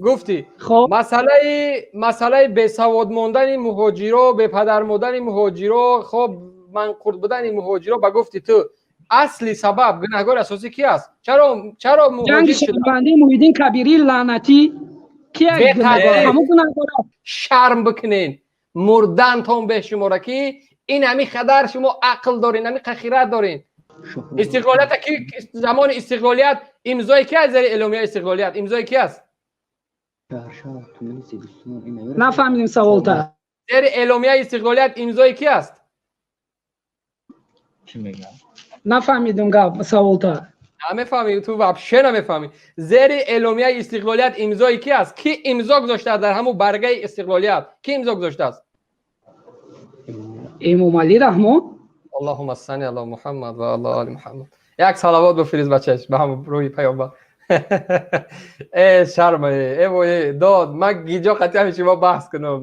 Гуфтӣ. Хоб. Масъалаи бесавод мондани муҳоҷиро, бепадар модани муҳоҷиро, хоб, манқурт будани муҳоҷиро, ба гуфти ту, асли сабаб, гунаҳгори асосӣ ки аст? Чаро ҷанги муҳоҷир шуда? Шаҳрвандии Муҳиддин Кабирӣ лаънатӣ ки як Бетаъқиб. ҳамон гунаҳгор аст. Шарм бикунен, мурдантон бешумора, ки ин ҳами қадар шумо ақл дорен, ҳами хират дорен. Истиқлолията ки, замони истиқлолият имзои ки аст? Зери эъломияи истиқлолият имзои ки аст? Нафаҳмидем саволта. Зери эъломияи истиқлолият имзои ки аст? Нафаҳмидем гап саволта. Намефаҳмӣ, ту вообще намефаҳмӣ. Зери эъломияи истиқлолият имзои ки аст? Ки имзо гузоштааст дар ҳамун баргаи истиқлолият? Ки имзо гузоштааст? Эмомалӣ Раҳмон. Аллоҳума салли ала Муҳаммад ва ала оли Муҳаммад. Як салавот бифирист, бачаш, ба ҳам рӯи паёмбар. Э, шарма, э вой, дод, ман гиҷо қатъи ҳами шумо баҳс кунам.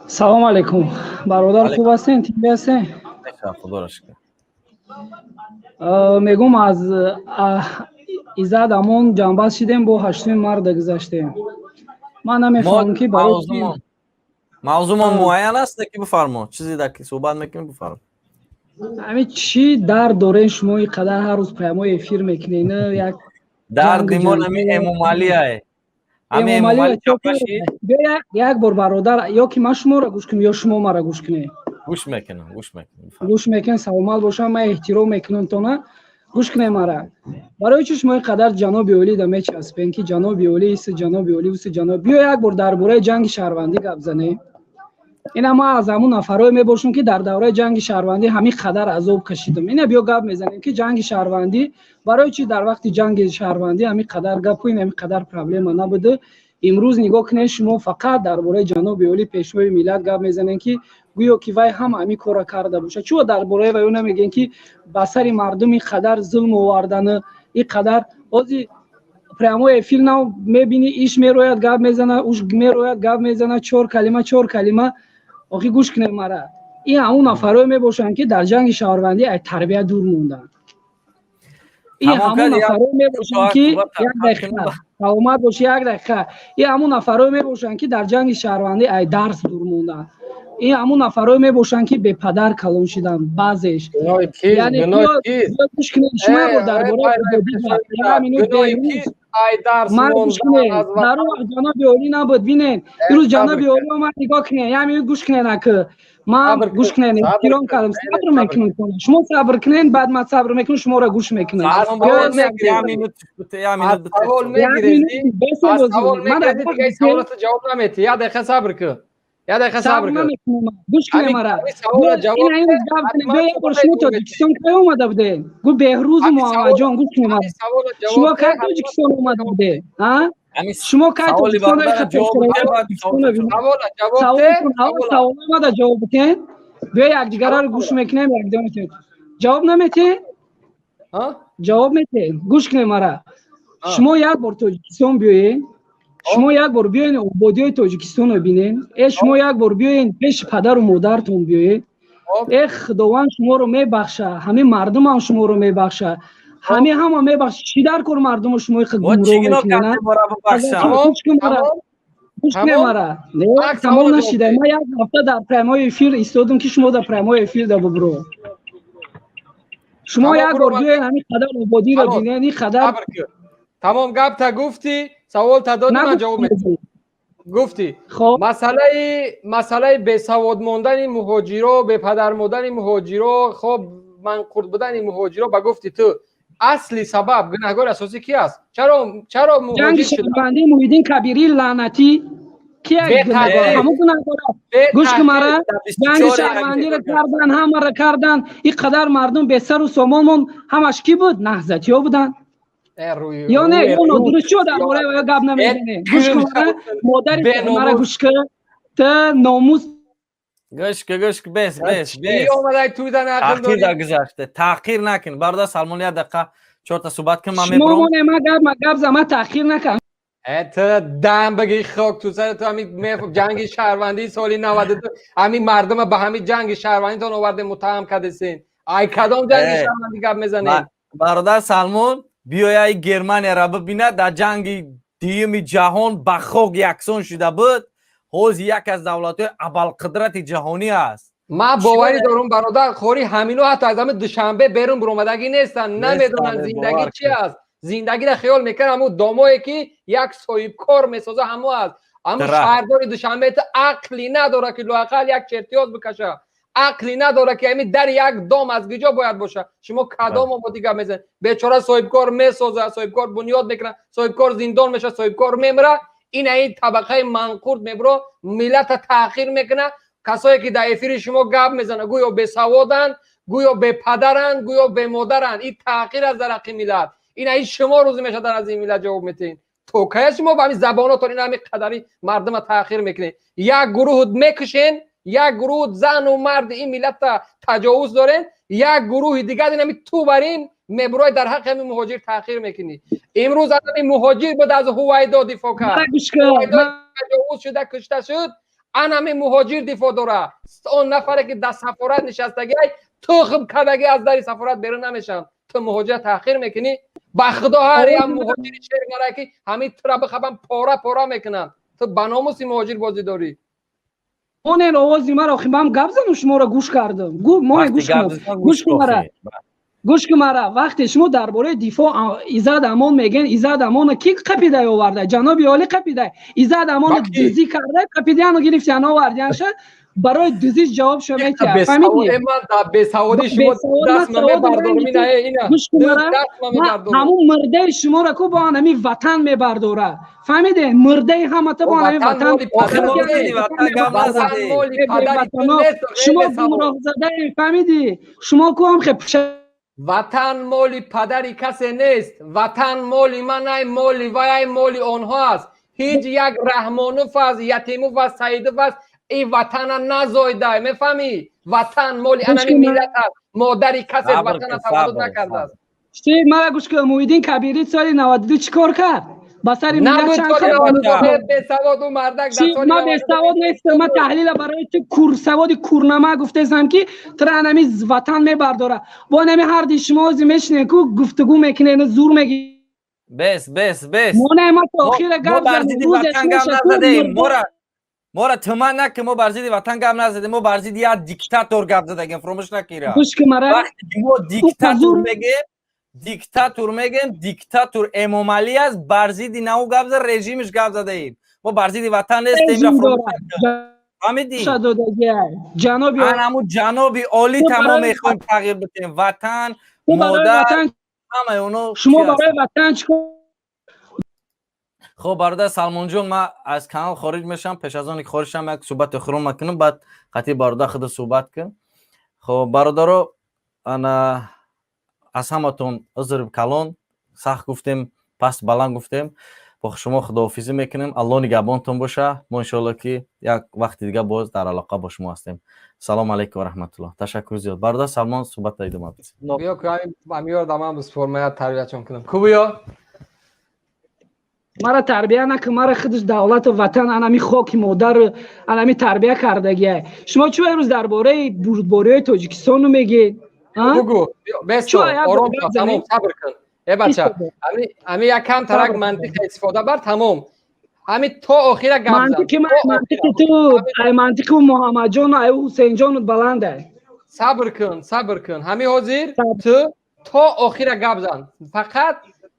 Салому алайкум, бародар, хуб ҳастен, тинҷ ҳастен? Худоро шукр. Мегӯм, аз Иззат Амон ҷанбаст шидем, бо 8-уми марда гузаштем. Ман намефаҳмам, ки барои чӣ. Мавзӯмон муайян аст, ки бифармо, чизе дар ки суҳбат мекунем, бифармо. Ҳамин чӣ дард дорен шумо, ин қадар ҳар рӯз прямой эфир мекунен, як дарди мо ҷангу нами ҷанҷол. Эмомалиае, ҳами Эмомалӣ Эмомалӣ чо чапаши. Биё, як бор, бародар, ё ки ман шуморо гӯш кунем, ё шумо маро гӯш кунед. Гӯш мекунам, гӯш мекунам, бифармо. Гӯш мекунед, саломат бошам, ман эҳтиром мекунам тона. Гӯш кунед мара: барои чӣ шумо ин қадар ҷаноби олида мечаспен, ки ҷаноби олӣ иси, ҷаноби олӣ уси, ҷаноб? Биё, як бор дар бораи ҷанги шаҳрвандӣ гап занем. Ина ман аз ҳамун нафарое мебошам, ки дар давраи ҷанги шаҳрвандӣ ҳамин қадар азоб кашидам. Ина биё, гап мезанем, ки ҷанги шаҳрвандӣ барои чӣ, дар вақти ҷанги шаҳрвандӣ ҳамин қадар гапу ин ҳамин қадар проблема набуда. Имрӯз нигоҳ кунед, шумо фақат дар бораи ҷаноби олӣ, пешвои миллат гап мезанем, ки гӯё ки вай ҳам ҳамин корро карда бошад. Чӯ дар бораи вай намегӯем, ки ба сари мардум ин қадар зулм овардану ин қадар? Ҳозир прямой эфир нав мебинӣ, иш мерояд, гап мезана, уш мерояд, гап мезана, чор калима, чор калима. Охи, гӯш кунед мара: ин ҳамун нафарое мебошанд, ки дар ҷанги шаҳрвандӣ аз тарбия дур монданд. Ин Ҳамон ҳамун кад як нафарое мебошанд, ки суҳбат як дақиқа, саломат бошӣ, як дақиқа. Ин ҳамун нафарое мебошанд, ки дар ҷанги шаҳрвандӣ ай дарс дур монданд. Ин ҳамун нафарое мебошанд, ки бепадар калон шиданд баъзеш. Гуноҳи кист? Яъне Гуноҳи биё кист? биё, гӯш кунед шумо як бор дар Э, бораи вай, вай, озодӣ гап. Як минут. Гуноҳи Беҳрӯз кист ай дарс ман гӯш мондан кунед, аз дар он ватан? вақт ҷаноби олӣ набуд. Бинед, имрӯз Сабр ҷаноби кун. олӣ омад, нигоҳ кунед, як минут гӯш кунед, ака ман Сабр гӯш кун, кунед, сабр эҳтиром кун, кардам, хеле сабр сабр мекунам. Шумо сабр кунед, баъд ман сабр мекунам, шуморо гӯш мекунам. Аз Салмон Биё, савол бобо, як як мегирезӣ. минут, як Аз минут бите. савол як мегирезӣ. минут бесен. Аз савол Ман мегирезӣ, дига гӯш саволата ҷавоб наметӣ. Як дақиқа сабр кун, як дақиқа сабр сабр кун. Намекунам, гӯш кунед Ҳамин мара. ҳамин саволро ҷавоб Ин ҳамин де, гап кунед. ҳатман Биё, як бор суҳбат шумо идома медиҳем. Тоҷикистон кай омада будед? Гу, Беҳрӯзу Ҳамин савол Муҳаммадҷон, гӯш кунед мара. Ҳамин саволро Шумо ҷавоб де, кай ҳатман Тоҷикистон омада будед, а? Ҳамин Шумо кай саволи Тоҷикистон бародарро ҷавоб де, баъд саволро. Савола ҷавоб де. Саволтон аввал. Савола. Савол омада, ҷавоб битен. Биё, якдигарро гӯш мекунем, якдигар метем. Ҷавоб наметем? Ҳа? Ҷавоб метем. Гӯш кунед мара. А. Шумо як бор Тоҷикистон биёед, шумо як бор биёен, ободиҳои Тоҷикистонро бинен. Э, шумо як бор биёен, пеши падару модаратон биёед. Хоб. Э, Худованд шуморо мебахша, ҳамин мардумам шуморо мебахша, ҳамин ҳама мебахша. Чӣ дар кор мардумо шумо иқа Мо гумроҳ чӣ гуноҳ мекунед, а? кардем, бора бубахшам? Тамом. Гӯш кун мара. Тамом. Гӯш кунед Тамом. мара. Не, Як тамом саволро ҷавоб нашида. де. Ман як ҳафта дар прямой эфир истодам, ки шумо дар прямой эфир да бубро. Шумо Тамом, як бор буро. биёед, ҳамин қадар ободиро Халос. бинед, ин қадар. Сабр кун, тамом, гапта гуфтӣ, саволта додӣ, ман ҷавоб медиҳам. Гуфтӣ. Хоб. Масъалаи бесавод мондани муҳоҷиро, бепадар модани муҳоҷиро, хоб, манқурт будани муҳоҷиро, ба гуфти ту, асли сабаб, гунаҳгори асосӣ ки аст? Чаро Ҷанги муҳоҷир шуда? шаҳрвандии Муҳиддин Кабирӣ лаънатӣ ки як Бетаъқиб. ҳамон гунаҳгор аст. Гӯш кун мара. Ҷанги 24 шаҳрвандиро кардан, ҳамаро кардан, ин қадар мардум бесару сомон монд. Ҳамаш кӣ буд? Наҳзатиҳо буданд ё не? Ё нодуруст? Чо дар бораи вай гап намезанед? Гӯш кун мара, модари мара, гӯш кун, ту номус. Гӯш ку, гӯш ку, бес, бес, бес. Омадай туйдан ақл Таъхир дорӣ. Дар гузашта таъхир накун, бародар Салмон, як дақиқа чорта суҳбат кун, ман Шумо мебурам. моне, ма гап, ма гап за, ма таъхир накардам. Это дам баги хок ту сар ту ҳами ҷанги шаҳрвандии соли 92 ҳами мардума ба ҳами ҷанги шаҳрвандитон оварде, муттаҳам кардесен. Ай кадом ҷанги шаҳрвандӣ гап мезанед? Бародар Салмон, биёяи Германияра бибинад, дар ҷанги дуюми ҷаҳон ба хок яксон шуда буд, ҳозир як аз давлатҳои абарқудрати ҷаҳонӣ аст. Ман боварӣ дорум, бародар, хори ҳамино ҳатто аз ҳами Душанбе берун буромадагӣ нестанд, намедонанд зиндагӣ чи аст. Зиндагиро хиёл мекард ҳамун домое, ки як соҳибкор месоза, ҳамо аст. Ҳамун шаҳрдори Душанбе ақли надорад, ки лоақал як чертёж бикаша, ақли надорад, ки ҳамин дар як дом аз куҷо бояд боша. Шумо кадом ободӣ гап мезанед? Бечора соҳибкор месоза, соҳибкор бунёд мекунад, соҳибкор зиндон мешавад, соҳибкор мемира. Ин ин табақаи манқурт мебро миллата таъхир мекунад. Касое, ки дар эфири шумо гап мезанад, гӯё бесаводанд, гӯё бепадаранд, гӯё бемодаранд. Ин таъхир аст дар ҳаққи миллат. Ин ин шумо рӯзе мешавад аз ин миллат ҷавоб метиҳед. То кая шумо ба ҳамин забонотон ин ҳамин қадари мардума таъхир мекунед? Як гурӯҳ мекушен, як гурӯҳ зану марди ин миллата таҷовуз дорен, як гурӯҳи дигар ин ҳами ту бар ин мебурой, дар ҳаққи ҳамин муҳоҷир таъхир мекунӣ. Имрӯз аз ҳамин муҳоҷир буд, аз Ҳувайдо дифоъ кард, таҷовуз шуда кушта шуд, ан ҳамин муҳоҷир дифоъ дора. Он нафаре, ки дар сафорат нишастагиай, тухм кардагӣ, аз дари сафорат берун намешаванд. Ту муҳоҷира таъхир мекунӣ. Ба худо, ҳар як муҳоҷири шер мара, ки ҳамин тура бихабан, пора пора мекунанд. Ту ба номуси муҳоҷир бозӣ дорӣ. Монен овози маро, охи ман гап занам, шуморо гӯш кардам. Моне, гӯш кун, гӯш кун мара, гӯш кун мара. Вақте шумо дар бораи дифоъ Иззат Амон мегӯен, Иззат Амона ки қапидай оварда? Ҷаноби олӣ қапидай. Иззат Амона дузӣ карда, қапидияну гирифтиян, овардиянша, барои дузиш ҷавоб шо метиҳад, фаҳмидӣ? Бесаводӣ шумо даст мебардорам, ина ина. Гӯш кун мара, ҳамун мурдаи шуморо ку бо ҳамин ватан мебардорад, фаҳмиде? Мурдаи ҳамата бо ҳамин ватан. Шумо гумроҳзадаем, фаҳмидӣ? Шумо ку ҳам хе Ватан моли падари касе нест. Ватан моли ман, ай моли вай, ай моли онҳо аст. Ҳеҷ як Раҳмонов аст, Ятимов аст, Саидов аст, ин ватана назойдай, мефаҳмӣ? Ватан моли анами миллат аст. Модари касе ватана таваллуд накардааст. Чи мара гӯш кун, Муҳиддин Кабирӣ соли 92 чӣ кор кард ба сари миллат? Бесаводу мардак. Ман бесавод нестам, ман таҳлила барои ту курсаводи курнама гуфтесам, ки тура анами ватан мебардора. Бо анами ҳарди шумо ози мешинен ку, гуфтугӯ мекунен, зур меги. Бес, бес, бес. Моне, ма то охира гап. Мора, мора туман наки, мо бар зидди ватан гап назадем, мо бар зидди як диктатор гап задагем, фуромӯш накира. Гӯш кун мара. Вақте мо диктатор мегем, диктатор мегем, диктатор Эмомалӣ аст, бар зидди нау гап зад, режимиш гап задаем. Мо бар зидди ватан нестем, фаҳмидӣ? Ҷаноби Анаму ҷаноби олӣ тамом мехоҳем тағйир бидем, ватан модар, ҳамаи оно. Шумо барои ватан чӣ? Хоб, бародар Салмонҷон, ман аз канал хориҷ мешавам. Пеш аз оне ки хориҷ шавам, як суҳбати охирон мекунам, баъд қатъи бародар худа суҳбат кун. Хоб, бародаро, ана аз ҳаматон узр калон, сахт гуфтем, паст баланд гуфтем. Бо шумо худоҳофизӣ мекунем, Алло нигаҳбонтон боша. Мо иншоалло, ки як вақти дига боз дар алоқа бо шумо ҳастем. Салому алайкум ва раҳматуллоҳ. Ташаккур зиёд, бародар Салмон, суҳбатро идома бидед. Амиёрдаман бисформая тарбиячон кунам кубиё. Мара тарбия накун, мара худаш давлату ватан, анами хоки модар, анами тарбия кардагия. Шумо чӯ имрӯз дар бораи бурдбориҳои Тоҷикистону мегӯед? Бугу, бесто, ором, тамом, сабр кун. Э бача, ами як кам тарак мантиқа истифода бар, тамом. Ами то охира гап. Мантиқи ман, мантиқи ту, ай мантиқи Муҳаммадҷону ай Ҳусейнҷону баланда. Сабр кун, сабр кун. Ҳами ҳозир ту то охира гап зан, фақат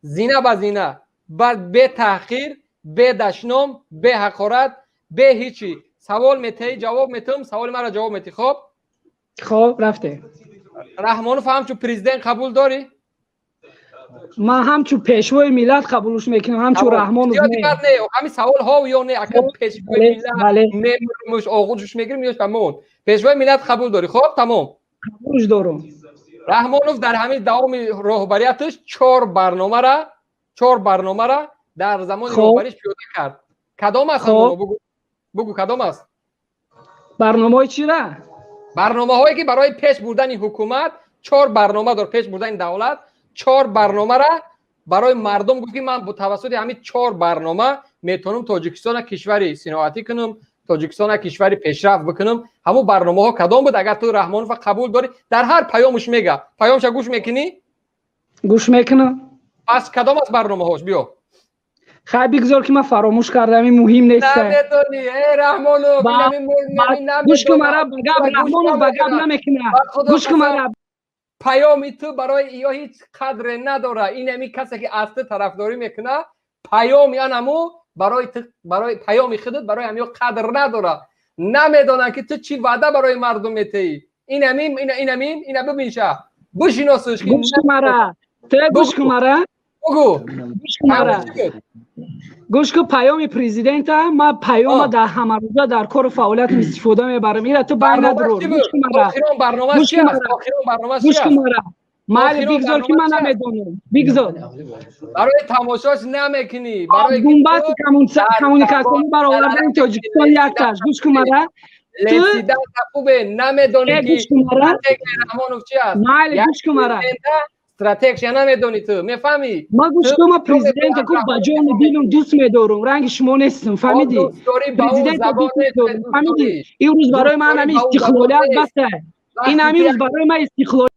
зина ба зина, баъд бе таҳқир, бе дашном, бе ҳақорат, бе ҳичи. Савол метаҳӣ, ҷавоб метаҳам, саволи маро ҷавоб метиҳӣ, хоб? Хоб, рафтем. Раҳмонов ҳамчун президент қабул дорӣ? Ман ҳамчун пешвои миллат қабулш мекунам, ҳамчун Раҳмонов. Не, ҳамин савол ҳо ё не. Ака, пешвои миллат мемурмуш, оғӯшш мегирим ё шамон. Пешвои миллат қабул дорӣ, хоб, тамом. Қабулш дорам. Раҳмонов дар ҳамин давоми роҳбарияташ чор барномара дар замони роҳбариш пиёда кард. Кадом аст? Бугу, кадом аст? Барномаҳои чира? Барномаҳое, ки барои пеш бурдани ҳукумат чор барнома дор, пеш бурдани давлат чор барномара. Барои мардум гуфт, ки ман тавассути ҳамин чор барнома метавонам Тоҷикистона кишвари синоатӣ кунам, Тоҷикистона кишвари пешрафт бикунам. Ҳамун барномаҳо кадом буд? Агар ту Раҳмонова қабул дорӣ, дар ҳар паёмаш мега, паёмша гӯш мекунӣ? Гӯш мекунам. Пас кадом аз барномаҳош, биё. Хай, бигзор, ки ман фаромӯш кардам, ин муҳим нест. Наметонӣ, э Раҳмонов. Гӯш кун мара, ба гап Раҳмонов ба гап намекунад. Гӯш кун мара. Паёми ту барои ё ҳеҷ қадре надора. Ин ҳами касе, ки аз ту тарафдорӣ мекунад, паёми анаму барои ту, барои паёми худат барои ҳамиё қадр надора. Намедонанд, ки ту чӣ ваъда барои мардум метаҳӣ. Ин ҳамин, ин ҳамин, ина бибинша, бишиносиш. Ки гӯш кун мара, ту гӯш кун мара. Бугу. Гӯш кун мара, гӯш кун. Паёми президента ман паёма дар ҳамарӯза дар кору фаъолиятам истифода мебарам. Ира ту бай надурор. Гӯш кун мара. Гӯш кун мара. Майли, бигзор, ки ман намедонам, бигзор. Барои тамошош намекунӣ. Барои бунбасти коммуникатсионӣ баровардани Тоҷикистон якташ. Гӯш кун мара. Лесидан хубе, намедонӣ, ки стратегияи Раҳмонов чи аст. Майли, гӯш кун мара. Стратегия намедонӣ, ту мефаҳмӣ? Ман гӯш кун, ман президента ку ба ҷону дилум дӯст медорам, ранги шумо нестам, фаҳмидӣ? Президента дӯст медорам, фаҳмидӣ? Имрӯз барои ман ҳамин истиқлолият баста, ин ҳамин рӯз барои ман истиқлол.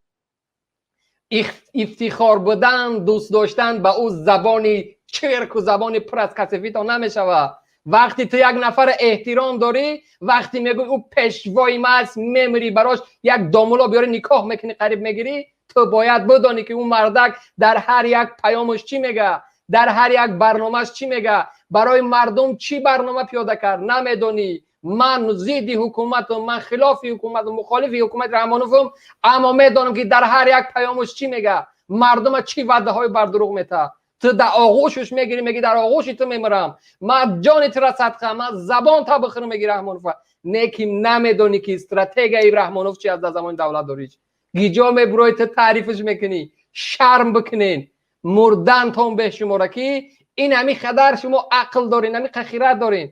Ифтихор будан, дӯст доштан ба ӯ забони чирку забони пур аз касифито намешавад. Вақте ту як нафар эҳтиром дорӣ, вақте мегӯй, ӯ пешвои ма аст, мемирӣ барош, як домуло биёрӣ, никоҳ мекунӣ, қариб мегирӣ, ту бояд бидонӣ, ки ӯ мардак дар ҳар як паёмаш чӣ мега, дар ҳар як барномааш чӣ мега, барои мардум чӣ барнома пиёда кард. Намедонӣ. Ман зидди ҳукуматам, ман хилофи ҳукуматам, мухолифи ҳукумати Раҳмоновам, аммо медонам, ки дар ҳар як паёмаш чӣ мега, мардума чӣ ваъдаҳои бардурӯғ метаҳад. Ту дар оғӯшаш мегирӣ, меги, дар оғӯши ту мемирам, ман ҷони тура садқа, ман забон та бихӯрам, меги Раҳмонов, не ки намедонӣ, ки стратегияи Раҳмонов чи аст дар замони давлатдориш. Гиҷо мебурои, ту таърифаш мекунӣ. Шарм бикунен, мурдантон бешумора, ки ин ҳами қадар шумо ақл дорин, ҳами хират дорин.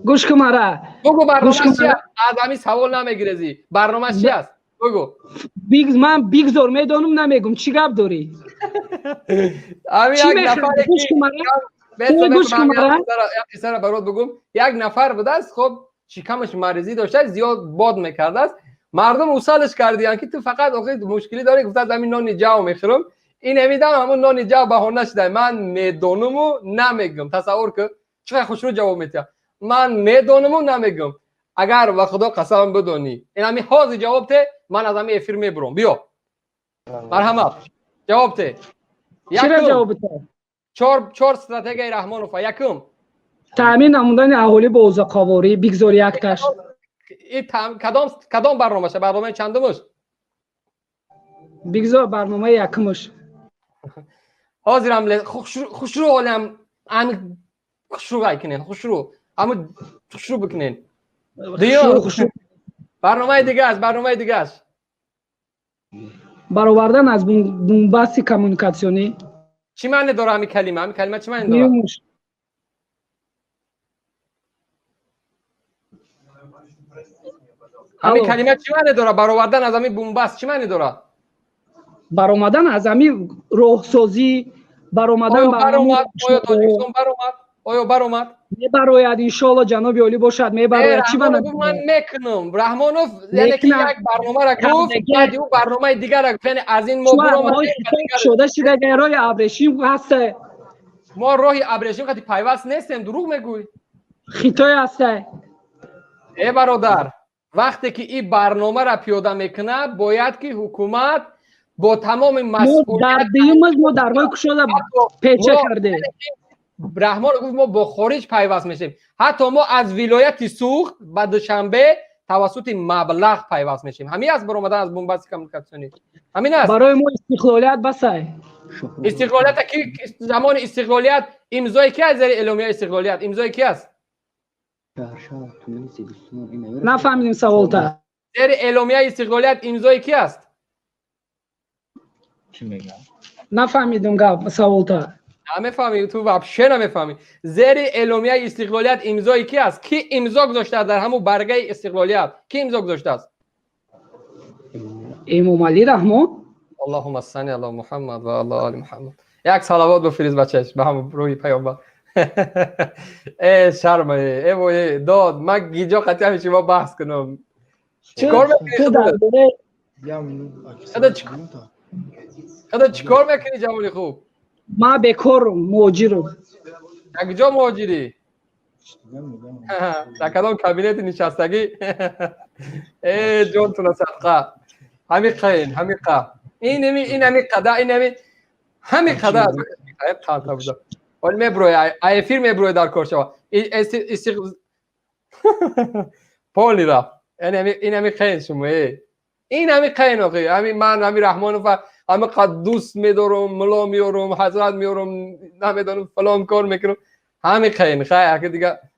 Гӯш кун мара. Бугу, барнома чи аст? Аз ҳамин савол намегирезӣ. Барнома чи аст, бугу. Ман бигзор, медонам, намегум. Чӣ гап дорӣ? Ҳамин як нафаре. Қиссара барот бугум. Як нафар будааст, хоб, шикамаш маризӣ доштааст, зиёд бод мекардааст. Мардум усалаш кардиянд, ки ту фақат охи мушкилӣ дорӣ? Гуфтааст, ҳамин нони ҷав мехӯрам. Ин ҳамидам ҳамун нони ҷав баҳона шуда, ман медонуму намегум. Тасаввур кун, чӣ қадр хушрӯ ҷавоб метиҳад: ман медонуму намегум. Агар ба Худо қасам бидонӣ, ин ҳами ҳозир ҷавоб те, ман аз ҳами эфир мебурам. Биё, марҳамат, ҷавоб те. Чор стратегияи Раҳмонова, якум. Таъмин намудани аҳолӣ бо озуқаворӣ, бигзор, якташ. Кадом барномаша? Барномаи чандумуш? Бигзор, барномаи якумуш. Ҳозирам хушрӯ, олам ами хушрӯ кунен, хушрӯ, ами хушрӯ бикунен. Дуюм, барномаи дигааш, барномаи дигааш. Баровардан аз бунбасти коммуникатсионӣ. Чӣ маъне дора ҳами калима? Ҳами калима чӣ маъне дора? Ҳами калима чӣ маъне дора? Баровардан аз ҳами бунбаст чӣ маъне дора? Баромадан аз ҳами роҳсозӣ, баромадан. Оё Тоҷикистон баромад? Оё баромад? Мебарояд, иншоалло, ҷаноби олӣ бошад, мебарояд. Чӣ ман мекунам? Раҳмонов, яъне ки як барномаро гуфт, баъди ӯ барномаи дигарро гуфт, яъне аз ин мо шуда шида роҳи абрешим ҳаста. Мо роҳи абрешим қати пайваст нестем, дурӯғ мегӯй. Хитой ҳаста. Э бародар, вақте ки ин барномаро пиёда мекунад, бояд ки ҳукумат бо тамоми масъулият. Дар дуюмаш мо дарҳои кушода печа кардем. Раҳмон гуфт, мо бо хориҷ пайваст мешем. Ҳатто мо аз вилояти Суғд ба Душанбе тавассути маблағ пайваст мешем. Ҳамин аст баромадан аз бунбасти коммуникатсионӣ, ҳамин аст. Барои мо истиқлолият басай. Истиқлолията ки замони истиқлолият имзои ки аст? Зери эъломияи истиқлолият имзои ки аст? Нафаҳмидем саволта. Зери эъломияи истиқлолият имзои ки аст? Нафаҳмидем гап, саволта. Намефаҳмӣ, ту вообще намефаҳмӣ. Зери эъломияи истиқлолият имзои ки аст? Ки имзо гузоштааст дар ҳамун баргаи истиқлолият? Ки имзо гузоштааст? Эмомалӣ Раҳмон. Аллоҳумма салли ала Муҳаммад ва ала оли Муҳаммад. Як салавот бифирист, бачаш, ба ҳам рӯи паёмбар. Э, шарма, э вой, дод, ман гиҷо қатъи шумо баҳс кунам? Чикор мекунӣ? Худо, чикор мекунӣ, ҷавони хуб? Ман бекорум, муҳоҷирам. Як ҷо муҳоҷирӣ? Дар кадом кабинети нишастагӣ? Э, ҷонтуна садқа. Ҳамиқаин, ҳамиқа, инами, инами қада, инами ҳами қада қалта буда. Ҳол меброи, эфир меброи, дар кор шава поли рафт. Инами қайн шумо, э, инами қайн охи. Ҳами ман ҳами Раҳмонов ҳами қад дӯст медорам, муло меорам, ҳазрат меорам, намедонам, фалон кор мекунам. Ҳами қайн. Хай, аки дига.